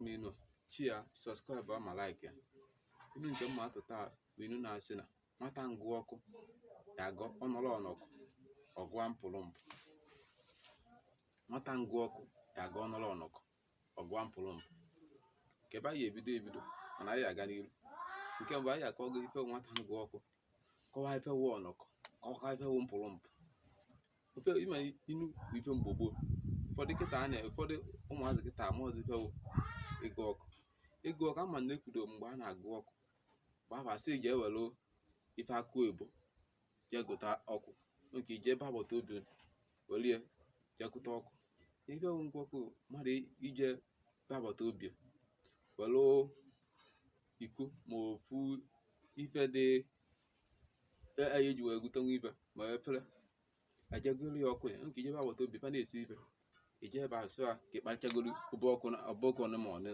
M inu chia, subscribe ma like ya. Inu nke mma atụ taa bụ inu na-asị na nwata ngụ ọkụ ya agọ ọnọrọ ọnọkụ ọgụa mpụrụ mpụ. Nwata ngụ ọkụ ya agọ ọnọrọ ọnọkụ ọgụa mpụrụ mpụ. Nke ebe anyị ebido ebido, mana anyị aga n'iru. Nke mbụ, anyị akọgo ife nwata ngụ ọkụ, kọwaa ife wụ ọnọkụ, kọwaa ife wụ mpụrụ mpụ. Ofe ịma inu bụ ife mgbe gboo. Ụfọdụ kịta a na ụfọdụ ụmụazị kịta amaghịzị ife wụ ịgụ ọkụ. Ịgụ ọkụ ama na ekwudo mgbe a na-agụ ọkụ, mgbe ahụ asị jee were ife akụ oyibo jee gụta ọkụ nke ije ebe agbata obi unu welie jee gụta ọkụ. Ife wụ ngụ ọkụ, mmadụ ije ebe agbata obi were iko ma ofu ife dị eji wee gụtanwu ife ma efere ejegoro ya ọkụ ya nke ije ebe agbata obi fa na-esi ife, ije ebe ahụ sị ha ka ịkparịchagoro ọba ọkụ na ọba ọkụ one ma one.